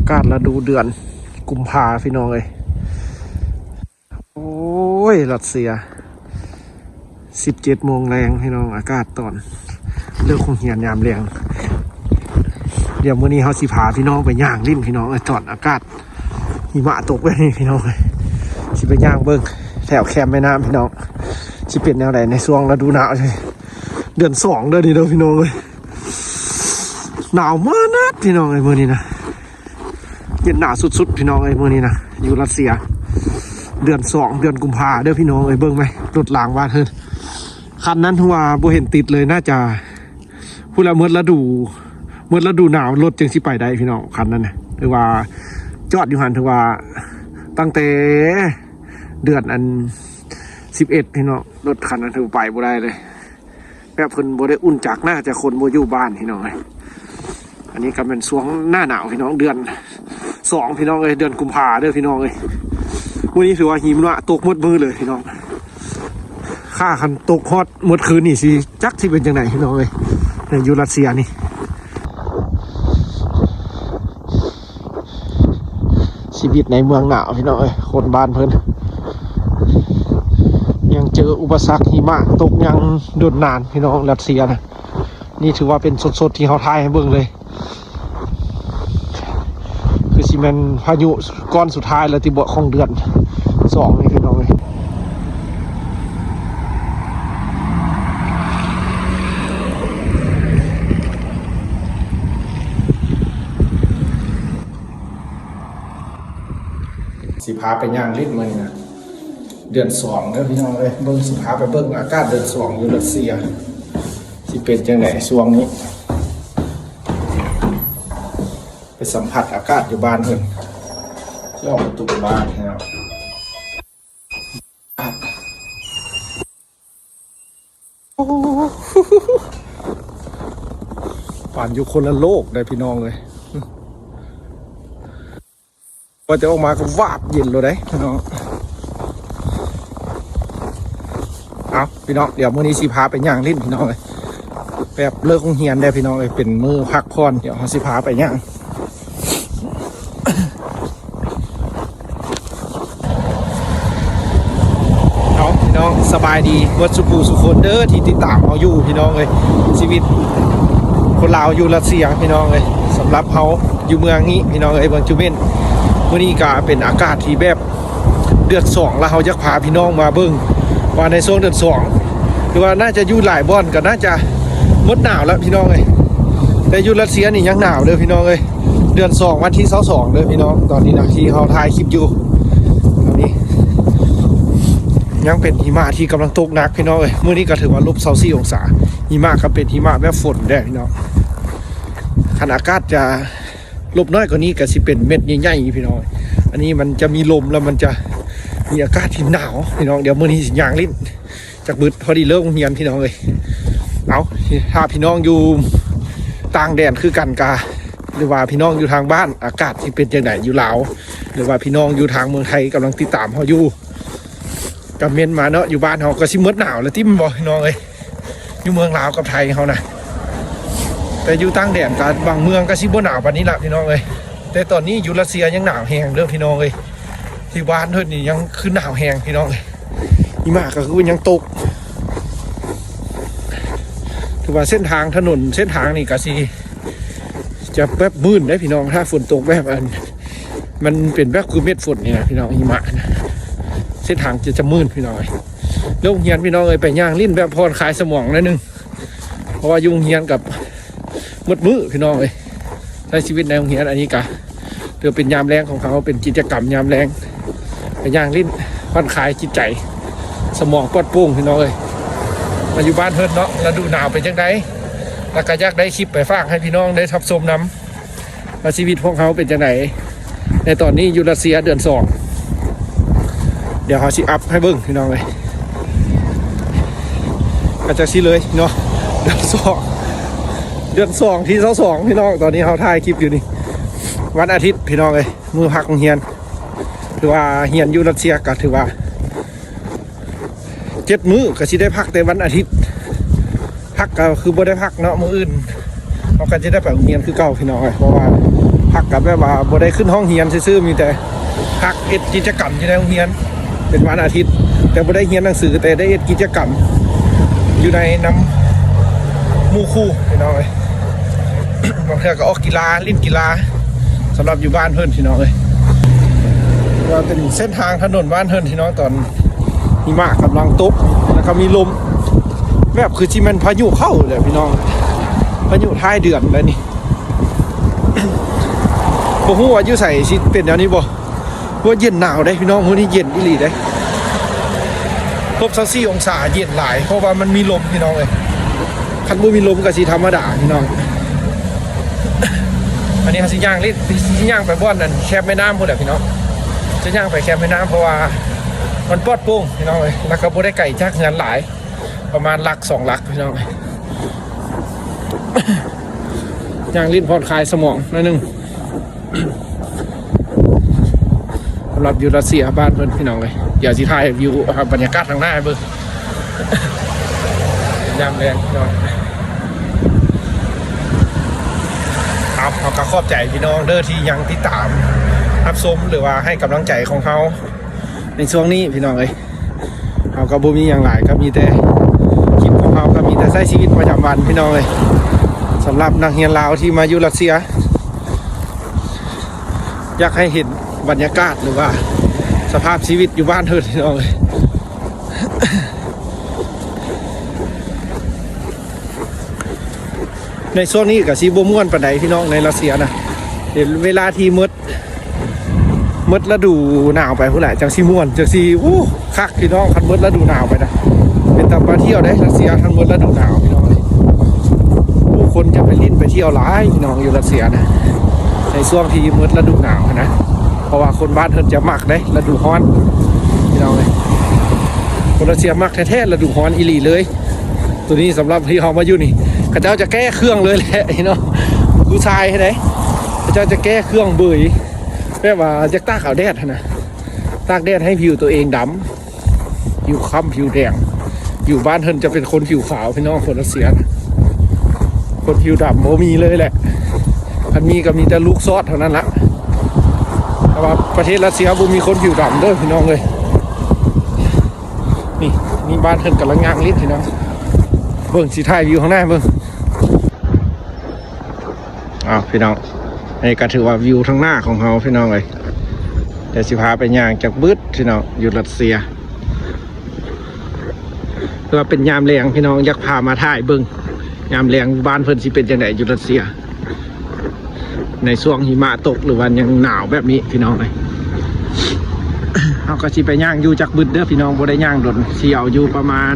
ອາກາດລະດູເດືອນກຸມພາພີ່ນ້ອງເອີຍ. ໂອ້ຍ ຣັດເຊຍ ສິບເຈັດໂມງແລງພີ່ນ້ອງ ອາກາດຕອນເລີກໂຮງຮຽນຍາມແລງ. ດຽວມື້ນີ້ເຮົາຊິພາພີ່ນ້ອງໄປຍ່າງຫຼິ້ນພີ່ນ້ອງເອີຍ ຕອນອາກາດຫິມະຕົກແບບນີ້ພີ່ນ້ອງເອີຍ. ຊິໄປຍ່າງເບິ່ງແຖວແຄມແມ່ນ້ຳພີ່ນ້ອງ ຊິເປັນແນວໃດໃນຊ່ວງລະດູໜາວ. ເດືອນສອງເດີນີ້ເດີພີ່ນ້ອງເອີຍ ໜາວມາກນະພີ່ນ້ອງເອີຍ ມື້ນີ້ນະ. ເຢັນໜາວສຸດໆ ພີ່ນ້ອງເອີຍ ມື້ນີ້ນະ ຢູ່ຣັດເຊຍ ເດືອນສອງ ເດືອນກຸມພາເດີພີ່ນ້ອງເອີຍ. ເບິ່ງໄໝ ລົດລາງບ້ານເຮີ້ນ ຄັນນັ້ນຖືວ່າບໍ່ເຫັນຕິດເລີຍ ໜ້າຈະພຸ້ນລະ ໝົດລະດູ ໝົດລະດູໜາວລົດຈຶ່ງຊິໄປໄດ້ພີ່ນ້ອງ. ຄັນນັ້ນນະ ຖືວ່າຈອດຢູ່ຫັ້ນ ຖືວ່າຕັ້ງແຕ່ເດືອນອັນສິບເອັດພີ່ນ້ອງ ລົດຄັນນັ້ນຖືໄປບໍ່ໄດ້ເລີຍ. ແບບເພິ່ນບໍ່ໄດ້ອຸ່ນຈັກ ໜ້າຈະຄົນບໍ່ຢູ່ບ້ານພີ່ນ້ອງເອີຍ. ອັນນີ້ກໍແມ່ນຊ່ວງໜ້າໜາວພີ່ນ້ອງ ເດືອນສອງພີ່ນ້ອງເອີຍ ເດືອນກຸມພາເດີພີ່ນ້ອງເອີຍ. ມື້ນີ້ຖືວ່າຫິມະຕົກໝົດມື້ເລີຍພີ່ນ້ອງ. ຖ້າຄັນຕົກຮອດໝົດຄືນນີ້ຊິ ຈັກຊິເປັນຈັ່ງໃດພີ່ນ້ອງເອີຍ ໃນຢູ່ຣັດເຊຍນີ້. ຊີວິດໃນເມືອງໜາວພີ່ນ້ອງເອີຍ ຄົນບ້ານເພິ່ນຍັງເຈີອຸປະສັກຫິມະຕົກຍັງດົນນານພີ່ນ້ອງ. ຣັດເຊຍນະ ນີ້ຖືວ່າເປັນສົດໆ ທີ່ເຮົາຖ່າຍໃຫ້ເບິ່ງເລີຍ ຄືຊິແມ່ນພາຍຸກ້ອນສຸດທ້າຍແລ້ວຕິເບາະ ຂອງເດືອນສອງນີ້ພີ່ນ້ອງເອີຍ. ຊິພາໄປຍ່າງຫຼິ້ນມື້ນີ້ນະ ເດືອນສອງເດີພີ່ນ້ອງເອີຍ. ເບິ່ງ ຊິພາໄປເບິ່ງອາກາດເດືອນສອງຢູ່ຣັດເຊຍ ຊິເປັນຈັ່ງໃດຊ່ວງນີ້ ໄປສຳຜັດອາກາດຢູ່ບ້ານເພິ່ນ. ຊິອອກປະຕູບ້ານໃຫ້ເນາະ. ປານຢູ່ຄົນລະໂລກໄດ໋ພີ່ນ້ອງເອີຍ. ພໍແຕ່ອອກມາກໍວາບເຢັນໂລດໄດ໋ເນາະ. ເອົາ ພີ່ນ້ອງ ດຽວມື້ນີ້ຊິພາໄປຍ່າງຫຼິ້ນພີ່ນ້ອງເອີຍ. ແບບເລີກໂຮງຮຽນແດ່ພີ່ນ້ອງເອີຍ ເປັນມື້ພັກຜ່ອນ ດຽວເຮົາຊິພາໄປຍ່າງ. ເອົາ ພີ່ນ້ອງ ສະບາຍດີເບິດສູ່ຜູ້ສູ່ຄົນເດີ ທີ່ຕິດຕາມເຮົາຢູ່ພີ່ນ້ອງເອີຍ. ຊີວິດຄົນລາວຢູ່ຣັດເຊຍພີ່ນ້ອງເອີຍ ສຳລັບເຮົາຢູ່ເມືອງນີ້ພີ່ນ້ອງເອີຍ ເມືອງຈູເມັນ. ມື້ນີ້ກະເປັນອາກາດທີ່ແບບເດືອນສອງ ລະເຮົາຢາກພາພີ່ນ້ອງມາເບິ່ງວ່າໃນຊ່ວງເດືອນສອງ ຫຼືວ່າໜ້າຈະຢູ່ຫຼາຍບ່ອນກໍໜ້າຈະໝົດໜາວແລ້ວພີ່ນ້ອງເອີຍ. ແຕ່ຢູ່ຣັດເຊຍນີ້ຍັງໜາວເດີພີ່ນ້ອງເອີຍ. ເດືອນສອງ ວັນທີຊາວສອງເດີພີ່ນ້ອງ ຕອນນີ້ນະ ທີ່ເຮົາຖ່າຍຄລິບຢູ່ ຕອນນີ້ຍັງເປັນຫິມະທີ່ກຳລັງຕົກໜັກພີ່ນ້ອງເອີຍ. ມື້ນີ້ກໍຖືວ່າລົບຊາວສີ່ອົງສາ ຫິມະກໍເປັນຫິມະແບບຝົນແດ່ພີ່ນ້ອງ. ຄັນອາກາດຈະລົບນ້ອຍກວ່ານີ້ກໍຊິເປັນເມັດໃຫຍ່ໆ ພີ່ນ້ອງ. ອັນນີ້ມັນຈະມີລົມ ແລ້ວມັນຈະມີອາກາດທີ່ໜາວພີ່ນ້ອງ. ດຽວມື້ນີ້ຊິຍ່າງຫຼິ້ນ ຈັກບຶດ ພໍດີເລີກໂຮງຮຽນພີ່ນ້ອງເອີຍ. ເອົາ ຖ້າພີ່ນ້ອງຢູ່ຕ່າງແດນຄືກັນກະ ຫຼືວ່າພີ່ນ້ອງຢູ່ທາງບ້ານ ອາກາດຊິເປັນຈັ່ງໃດຢູ່ລາວ ຫຼືວ່າພີ່ນ້ອງຢູ່ທາງເມືອງໄທກຳລັງຕິດຕາມເຮົາຢູ່ ກະເມັ້ນມາເນາະ. ຢູ່ບ້ານເຮົາກໍຊິໝົດໜາວແລ້ວຕິ ແມ່ນບໍ່ພີ່ນ້ອງເອີຍ? ຢູ່ເມືອງລາວກັບໄທເຮົານະ ແຕ່ຢູ່ຕ່າງແດນກະບາງເມືອງກໍຊິບໍ່ໜາວປານນີ້ລະພີ່ນ້ອງເອີຍ. ແຕ່ຕອນນີ້ຢູ່ຣັດເຊຍຍັງໜາວແຮງເດີພີ່ນ້ອງເອີຍ. ທີ່ບ້ານເພິ່ນນີ້ຍັງຄືໜາວແຮງພີ່ນ້ອງເອີຍ. ຫິມະກໍຄືຍັງຕົກ. ຖືວ່າເສັ້ນທາງຖະໜົນເສັ້ນທາງນີ້ກໍຊິຈະແບບມື່ນເດ້ພີ່ນ້ອງ ຖ້າຝົນຕົກແບບອັນ ມັນເປັນແບບຄືເມັດຝົນນີ້ນະພີ່ນ້ອງ. ຫິມະນະ ເສັ້ນທາງຈະ ຈະມື່ນພີ່ນ້ອງເອີຍ. ໂຮງຮຽນພີ່ນ້ອງເອີຍ ໄປຍ່າງຫຼິ້ນແບບຜ່ອນຄາຍສະໝອງໜ້ອຍໜຶ່ງ ເພາະວ່າຢູ່ໂຮງຮຽນກັບ ໝົດມື້ພີ່ນ້ອງເອີຍ ໃຊ້ຊີວິດໃນໂຮງຮຽນ. ອັນນີ້ກະຖືເປັນຍາມແລງຂອງເຮົາ ເປັນກິດຈະກຳຍາມແລງ ໄປຍ່າງຫຼິ້ນຜ່ອນຄາຍຈິດໃຈ ສະໝອງປອດໂປ່ງພີ່ນ້ອງເອີຍ. ມາຢູ່ບ້ານເພິ່ນເນາະ ລະດູໜາວເປັນຈັ່ງໃດ ແລ້ວກະຢາກໄດ້ຄລິບໄປຝາກໃຫ້ພີ່ນ້ອງໄດ້ຮັບຊົມນຳ ວ່າຊີວິດພວກເຮົາເປັນຈັ່ງໃດ ໃນຕອນນີ້ຢູ່ຣັດເຊຍເດືອນສອງ. ດຽວເຮົາຊິອັບໃຫ້ເບິ່ງພີ່ນ້ອງເອີຍ ກໍຈັ່ງຊີ້ເລີຍເນາະ. ເດືອນສອງ ເດືອນສອງ ທີຊາວສອງ ພີ່ນ້ອງ. ຕອນນີ້ເຮົາຖ່າຍຄລິບຢູ່ນີ້ ວັນອາທິດພີ່ນ້ອງເອີຍ ມື້ພັກໂຮງຮຽນ. ຖືວ່າຮຽນຢູ່ຣັດເຊຍກໍຖືວ່າ ເຈັດມື້ກໍຊິໄດ້ພັກແຕ່ວັນອາທິດ. ພັກກໍຄືບໍ່ໄດ້ພັກເນາະ ມື້ອື່ນເຮົາກໍຈະໄດ້ໄປໂຮງຮຽນຄືເກົ່າພີ່ນ້ອງເອີຍ ເພາະວ່າ ພັກກໍແບບວ່າບໍ່ໄດ້ຂຶ້ນຫ້ອງຮຽນຊື່ໆ ມີແຕ່ພັກເຮັດກິດຈະກຳຢູ່ໃນໂຮງຮຽນ ເປັນວັນອາທິດ ແຕ່ບໍ່ໄດ້ຮຽນໜັງສື ແຕ່ໄດ້ເຮັດກິດຈະກຳຢູ່ໃນນຳໝູ່ຄູ່ພີ່ນ້ອງເອີຍ. ບາງເທື່ອກໍອອກກິລາ ຫຼິ້ນກິລາ ສຳລັບຢູ່ບ້ານເພິ່ນພີ່ນ້ອງເອີຍ. ວ່າເປັນເສັ້ນທາງຖະໜົນບ້ານເພິ່ນພີ່ນ້ອງ ຕອນຫິມະກຳລັງຕົກ ແລ້ວກໍມີລົມ ແບບຄືຊິແມ່ນພາຍຸເຂົ້າແຫຼະພີ່ນ້ອງ ພາຍຸທ້າຍເດືອນແລ້ວນີ້. ບໍ່ຮູ້ວ່າຢູ່ໃສຊິເປັນແນວນີ້ບໍ່ ວ່າເຢັນໜາວເດ້ພີ່ນ້ອງ. ມື້ນີ້ເຢັນອີ່ຫຼີເດ້ ລົບຊາວສີ່ອົງສາ ເຢັນຫຼາຍ ເພາະວ່າມັນມີລົມພີ່ນ້ອງເອີຍ. ຄັນບໍ່ມີລົມກໍຊິທຳມະດາພີ່ນ້ອງ. ອັນນີ້ເຮົາຊິຍ່າງເລນ ຊິຍ່າງໄປບ່ອນນັ້ນ ແຄມແມ່ນ້ຳພຸ້ນແຫຼະພີ່ນ້ອງ ຈະຍ່າງໄປແຄມແມ່ນ້ຳ ເພາະວ່າມັນປອດໂປ່ງພີ່ນ້ອງເອີຍ ແລ້ວກໍບໍ່ໄດ້ໄກຈາກເຮືອນຫຼາຍ ປະມານຫຼັກສອງຫຼັກພີ່ນ້ອງເອີຍ. ຍ່າງຫຼິ້ນຜ່ອນຄາຍສະໝອງໜ້ອຍໜຶ່ງ ສຳລັບຢູ່ຣັດເຊຍບ້ານເພິ່ນພີ່ນ້ອງເອີຍ. ດຽວຊິຖ່າຍວິວ ອ່າ ບັນຍາກາດທາງໜ້າໃຫ້ເບິ່ງ ຍາມແລງພີ່ນ້ອງ. ເອົາ ເຮົາກໍຂອບໃຈພີ່ນ້ອງເດີ ທີ່ຍັງຕິດຕາມຮັບຊົມ ຫຼືວ່າໃຫ້ກຳລັງໃຈຂອງເຮົາໃນຊ່ວງນີ້ພີ່ນ້ອງເອີຍ. ເຮົາກໍບໍ່ມີຫຍັງຫຼາຍ ກໍມີແຕ່ ຄລິບຂອງເຮົາກໍມີແຕ່ໃຊ້ຊີວິດປະຈຳວັນພີ່ນ້ອງເອີຍ. ສຳລັບນັກຮຽນລາວທີ່ມາຢູ່ຣັດເຊຍ ຢາກໃຫ້ເຫັນບັນຍາກາດ ຫຼືວ່າສະພາບຊີວິດຢູ່ບ້ານເພິ່ນພີ່ນ້ອງເອີຍ. ໃນຊ່ວງນີ້ກໍຊິບໍ່ມ່ວນປານໃດພີ່ນ້ອງ ໃນຣັດເຊຍນະ ເວລາທີ່ໝົດ ໝົດລະດູໜາວໄປພຸ້ນແຫຼະ ຈັ່ງຊິມ່ວນ ຈັ່ງຊິ ໂອ້ ຄັກພີ່ນ້ອງ. ຄັນໝົດລະດູໜາວໄປນະ ເປັນຕາມາທ່ຽວເດ້ຣັດເຊຍ ຄັນໝົດລະດູໜາວພີ່ນ້ອງ. ຜູ້ຄົນຈະໄປຫຼິ້ນໄປທ່ຽວຫຼາຍພີ່ນ້ອງ ຢູ່ຣັດເຊຍນະ ໃນຊ່ວງທີ່ໝົດລະດູໜາວຫັ້ນນະ ເພາະວ່າຄົນບ້ານເພິ່ນຈະມັກເດ້ລະດູຮ້ອນພີ່ນ້ອງເອີຍ. ຄົນຣັດເຊຍມັກແທ້ໆ ລະດູຮ້ອນອີ່ຫຼີເລີຍ. ໂຕນີ້ສຳລັບທີ່ເຮົາມາຢູ່ນີ້ ເຂົາເຈົ້າຈະແກ້ເຄື່ອງເລີຍແຫຼະພີ່ນ້ອງ. ຜູ້ຊາຍຫັ້ນເດ້ ເຂົາເຈົ້າຈະແກ້ເຄື່ອງເບີຍ ແບບວ່າຢາກຕາກເອົາແດດຫັ້ນນະ ຕາກແດດໃຫ້ຜິວໂຕເອງດຳ ຜິວຄ້ຳຜິວແດງ. ຢູ່ບ້ານເພິ່ນຈະເປັນຄົນຜິວຂາວພີ່ນ້ອງ ຄົນຣັດເຊຍນະ ຄົນຜິວດຳບໍ່ມີເລີຍແຫຼະ. ຄັນມີກໍມີແຕ່ລູກຊອດເທົ່ານັ້ນລະ ແຕ່ວ່າປະເທດຣັດເຊຍບໍ່ມີຄົນຜິວດຳເດີພີ່ນ້ອງເອີຍ. ນີ້ ນີ້ບ້ານເພິ່ນກຳລັງຍ່າງຫຼິ້ນພີ່ນ້ອງ ເບິ່ງ ຊິຖ່າຍວິວຂ້າງໜ້າເບິ່ງ. ອ້າວ ພີ່ນ້ອງ ອັນນີ້ກໍຖືວ່າວິວທາງໜ້າຂອງເຮົາພີ່ນ້ອງເອີຍ. ດຽວຊິພາໄປຍ່າງຈັກບຶດພີ່ນ້ອງ ຢູ່ຣັດເຊຍ ເພື່ອເປັນຍາມແລງພີ່ນ້ອງ ຢາກພາມາຖ່າຍເບິ່ງ ຍາມແລງບ້ານເພິ່ນຊິເປັນຈັ່ງໃດຢູ່ຣັດເຊຍ ໃນຊ່ວງຫິມະຕົກ ຫຼືວ່າຍັງໜາວແບບນີ້ພີ່ນ້ອງເອີຍ. ເຮົາກໍຊິໄປຍ່າງຢູ່ຈັກບຶດເດີພີ່ນ້ອງ ບໍ່ໄດ້ຍ່າງດົນ ຊິເອົາຢູ່ປະມານ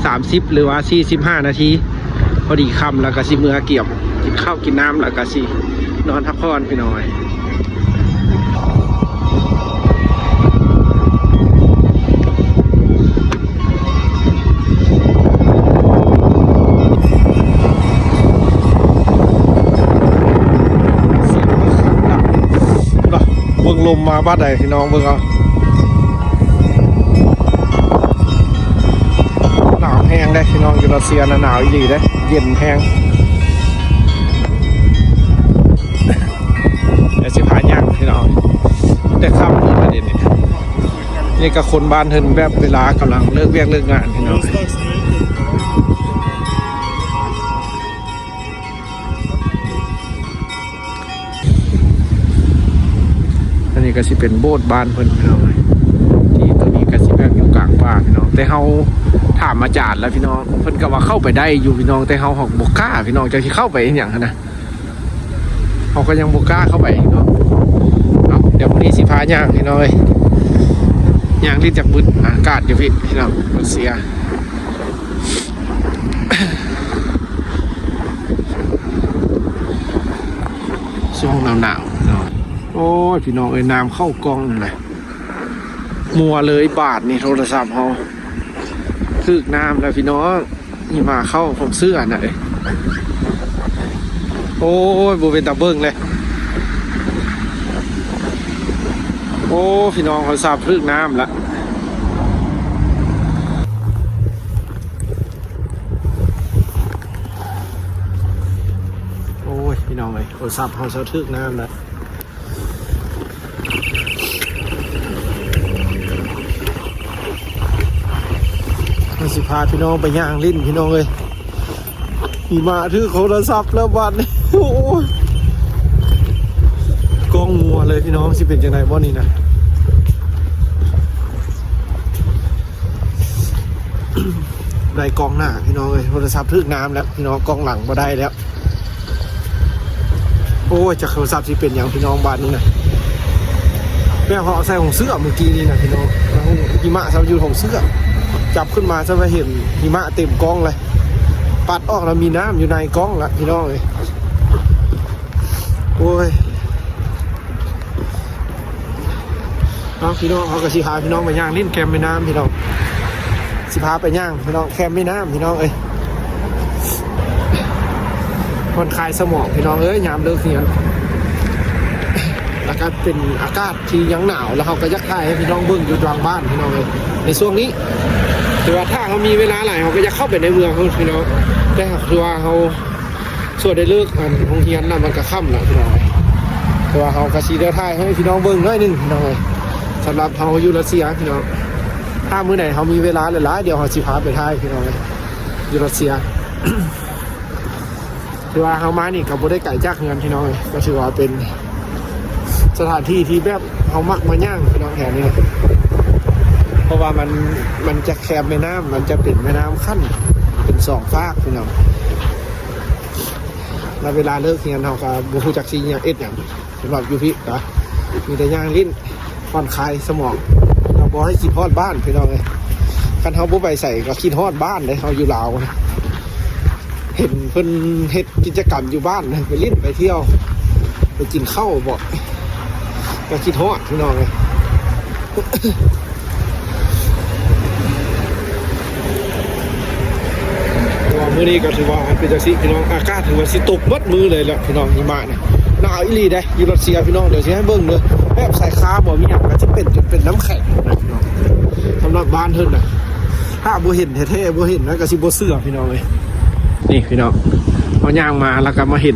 ສາມສິບ ຫຼືວ່າສີ່ສິບຫ້ານາທີ. ພໍດີຄ່ຳແລ້ວກໍຊິເມືອກຽມ ກິນເຂົ້າກິນນ້ຳ ແລ້ວກໍຊິນອນພັກຜ່ອນພີ່ນ້ອງເອີຍ. ເບິ່ງລົມມາບາດໃດພີ່ນ້ອງ ເບິ່ງເອົາ. ໜາວແຮງເດ້ພີ່ນ້ອງ ຢູ່ຣັດເຊຍນະ ໜາວອີ່ຫຼີເດ້ ເຢັນແຮງ. ດຽວຊິພາຍ່າງພີ່ນ້ອງ ແຕ່ຄ່ຳນີ້ປະເດັນນີ້ ນີ້ກໍຄົນບ້ານເພິ່ນ ແບບເວລາກຳລັງເລີກວຽກເລີກງານພີ່ນ້ອງ. ອັນນີ້ກໍຊິເປັນໂບດບ້ານເພິ່ນພີ່ນ້ອງ ທີ່ຕົວນີ້ກໍຊິແບບຢູ່ກາງປ່າພີ່ນ້ອງ. ແຕ່ເຮົາຖາມອາຈານແລ້ວພີ່ນ້ອງ ເພິ່ນກໍວ່າເຂົ້າໄປໄດ້ຢູ່ພີ່ນ້ອງ ແຕ່ເຮົາ ເຮົາບໍ່ກ້າພີ່ນ້ອງ ຈັກຊິເຂົ້າໄປເຮັດຫຍັງຫັ້ນນະ. ເຮົາກໍຍັງບໍ່ກ້າເຂົ້າໄປເນາະ. ເອົາ ດຽວມື້ນີ້ຊິພາຍ່າງພີ່ນ້ອງເອີຍ ຍ່າງຫຼິ້ນຈັກບຶດ ອາກາດຢູ່ພີ້ພີ່ນ້ອງ ມັນເສຍ ຊ່ວງໜາວໆເນາະ. ໂອ້ຍ ພີ່ນ້ອງເອີຍ ນ້ຳເຂົ້າກ້ອງແຫຼະ ມົວເລີຍບາດນີ້ ໂທລະສັບເຮົາຖືກນ້ຳແລ້ວພີ່ນ້ອງ. ຫິມະເຂົ້າ ຜົມເຊື່ອນະເອີຍ. ໂອ້ຍ ບໍ່ເປັນຕາເບິ່ງເລີຍ. ໂອ້ ພີ່ນ້ອງ ໂທລະສັບຖືກນ້ຳລະ. ໂອ້ຍ ພີ່ນ້ອງເອີຍ. ໂທລະສັບເຮົາສະຖືກນ້ຳແລ້ວ. ເຮົາຊິພາພີ່ນ້ອງໄປຍ່າງຫຼິ້ນ ພີ່ນ້ອງເອີຍ. ຫິມະຖືກໂທລະສັບແລ້ວບາດນີ້. ໂອ້ຍ ກ້ອງມົວເລີຍພີ່ນ້ອງ, ຊິເປັນຈັ່ງໃດບໍ່ນີ້ນະ? ໄດ້ກ້ອງໜ້າພີ່ນ້ອງເອີຍ, ໂທລະສັບຖືກນ້ຳແລ້ວພີ່ນ້ອງ, ກ້ອງຫຼັງບໍ່ໄດ້ແລ້ວ. ໂອ້ຍ ຈັກໂທລະສັບຊິເປັນຫຍັງພີ່ນ້ອງບາດນີ້ນະ. ແມ່ນເຮົາເອົາໃສ່ຖົງເສື້ອມື້ກີ້ນີ້ນະພີ່ນ້ອງ, ຫິມະຊຳຢູ່ຖົງເສື້ອ, ຈັບຂຶ້ນມາຊຳວ່າເຫັນຫິມະເຕັມກ້ອງເລີຍ, ປັດອອກແລ້ວມີນ້ຳຢູ່ໃນກ້ອງລະພີ່ນ້ອງເອີຍ. ໂອ້ຍ ເນາະພີ່ນ້ອງ, ເຮົາກໍຊິພາພີ່ນ້ອງໄປຍ່າງຫຼິ້ນແຄມແມ່ນ້ຳພີ່ນ້ອງ, ຊິພາໄປຍ່າງພີ່ນ້ອງ ແຄມແມ່ນ້ຳພີ່ນ້ອງເອີຍ. ຜ່ອນຄາຍສະໝອງພີ່ນ້ອງເອີຍ ຍາມເລີກຮຽນ, ແລ້ວກໍເປັນອາກາດທີ່ຍັງໜາວ, ແລ້ວເຮົາກໍຢາກຖ່າຍໃຫ້ພີ່ນ້ອງເບິ່ງຢູ່ຫຼັງບ້ານພີ່ນ້ອງເອີຍ ໃນຊ່ວງນີ້. ແຕ່ວ່າຖ້າເຮົາມີເວລາຫຼາຍ ເຮົາກໍຢາກເຂົ້າໄປໃນເມືອງເຮົາພີ່ນ້ອງ, ແຕ່ຖ້າຄືວ່າເຮົາ ສ່ວນໄດ້ເລີກອັນໂຮງຮຽນນະ ມັນກໍຄ່ຳແລ້ວພີ່ນ້ອງ, ແຕ່ວ່າເຮົາກໍຊິໄດ້ຖ່າຍໃຫ້ພີ່ນ້ອງເບິ່ງໜ້ອຍໜຶ່ງພີ່ນ້ອງເອີຍ. ສຳລັບເຮົາຢູ່ຣັດເຊຍພີ່ນ້ອງ, ຖ້າມື້ໃດເຮົາມີເວລາຫຼາຍໆ ດຽວເຮົາຊິພາໄປຖ່າຍພີ່ນ້ອງເອີຍ ຢູ່ຣັດເຊຍ. ຖືວ່າເຮົາມານີ້ກໍບໍ່ໄດ້ໄກຈາກເຮືອນພີ່ນ້ອງເອີຍ, ກໍຖືວ່າເປັນສະຖານທີ່ທີ່ແບບເຮົາມັກມາຍ່າງພີ່ນ້ອງແຖວນີ້, ເພາະວ່າມັນ ມັນຈະແຄມແມ່ນ້ຳ, ມັນຈະເປັນແມ່ນ້ຳຂັ້ນເປັນສອງຟາກພີ່ນ້ອງ. ແລ້ວເວລາເລີກຮຽນເຮົາກໍບໍ່ຮູ້ຈັກຊິເຮັດຫຍັງ, ສຳລັບຢູ່ພີ້ກໍມີແຕ່ຍ່າງຫຼິ້ນຜ່ອນຄາຍສະໝອງ, ກໍບໍ່ໃຫ້ຄິດຮອດບ້ານພີ່ນ້ອງເອີຍ. ຄັນເຮົາບໍ່ໄປໃສກໍຄິດຮອດບ້ານເດ້, ເຮົາຢູ່ລາວນະ ເຫັນເພິ່ນເຮັດກິດຈະກຳຢູ່ບ້ານນະ, ໄປຫຼິ້ນໄປທ່ຽວ ໄປກິນເຂົ້າເບາະ ກໍຄິດຮອດພີ່ນ້ອງເອີຍ. ເພາະວ່າມື້ນີ້ກໍຖືວ່າເປັນຈັ່ງຊີ້ພີ່ນ້ອງ, ອາກາດຖືວ່າຊິຕົກໝົດມື້ເລີຍແຫຼະພີ່ນ້ອງ. ຫິມະນີ້ໜາວອີ່ຫຼີເດ້ ຢູ່ຣັດເຊຍພີ່ນ້ອງ, ດຽວຊິໃຫ້ເບິ່ງເດີ, ແບບໃສ່ຄາບໍ່ມີຫຍັງກໍຈະເປັນຈົນເປັນນ້ຳແຂງນະພີ່ນ້ອງ. ສຳລັບບ້ານເພິ່ນນະ ຖ້າບໍ່ເຫັນແທ້ໆ ບໍ່ເຫັນນະ ກໍຊິບໍ່ເຊື່ອພີ່ນ້ອງເອີຍ. ນີ້ພີ່ນ້ອງ ເຮົາຍ່າງມາແລ້ວກໍມາເຫັນ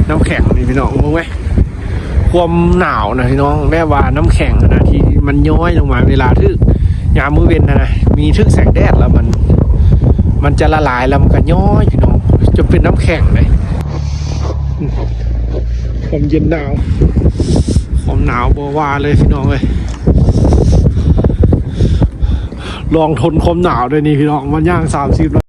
ນ້ຳແຂງນີ້ພີ່ນ້ອງ, ເບິ່ງເວີຍ ຄວາມໜາວນະພີ່ນ້ອງ, ແບບວ່ານ້ຳແຂງນະ ທີ່ມັນຍ້ອຍລົງມາເວລາຖືກຍາມມື້ເວັນນະ, ມີຖືກແສງແດດແລ້ວມັນ ມັນຈະລະລາຍ ແລ້ວມັນກໍຍ້ອຍພີ່ນ້ອງ ຈົນເປັນນ້ຳແຂງເລີຍ. ຄວາມເຢັນໜາວ ຄວາມໜາວບໍ່ວ່າເລີຍພີ່ນ້ອງເອີຍ, ລອງທົນຄວາມໜາວໄດ້ນີ້ພີ່ນ້ອງ. ມາຍ່າງສາມສິບ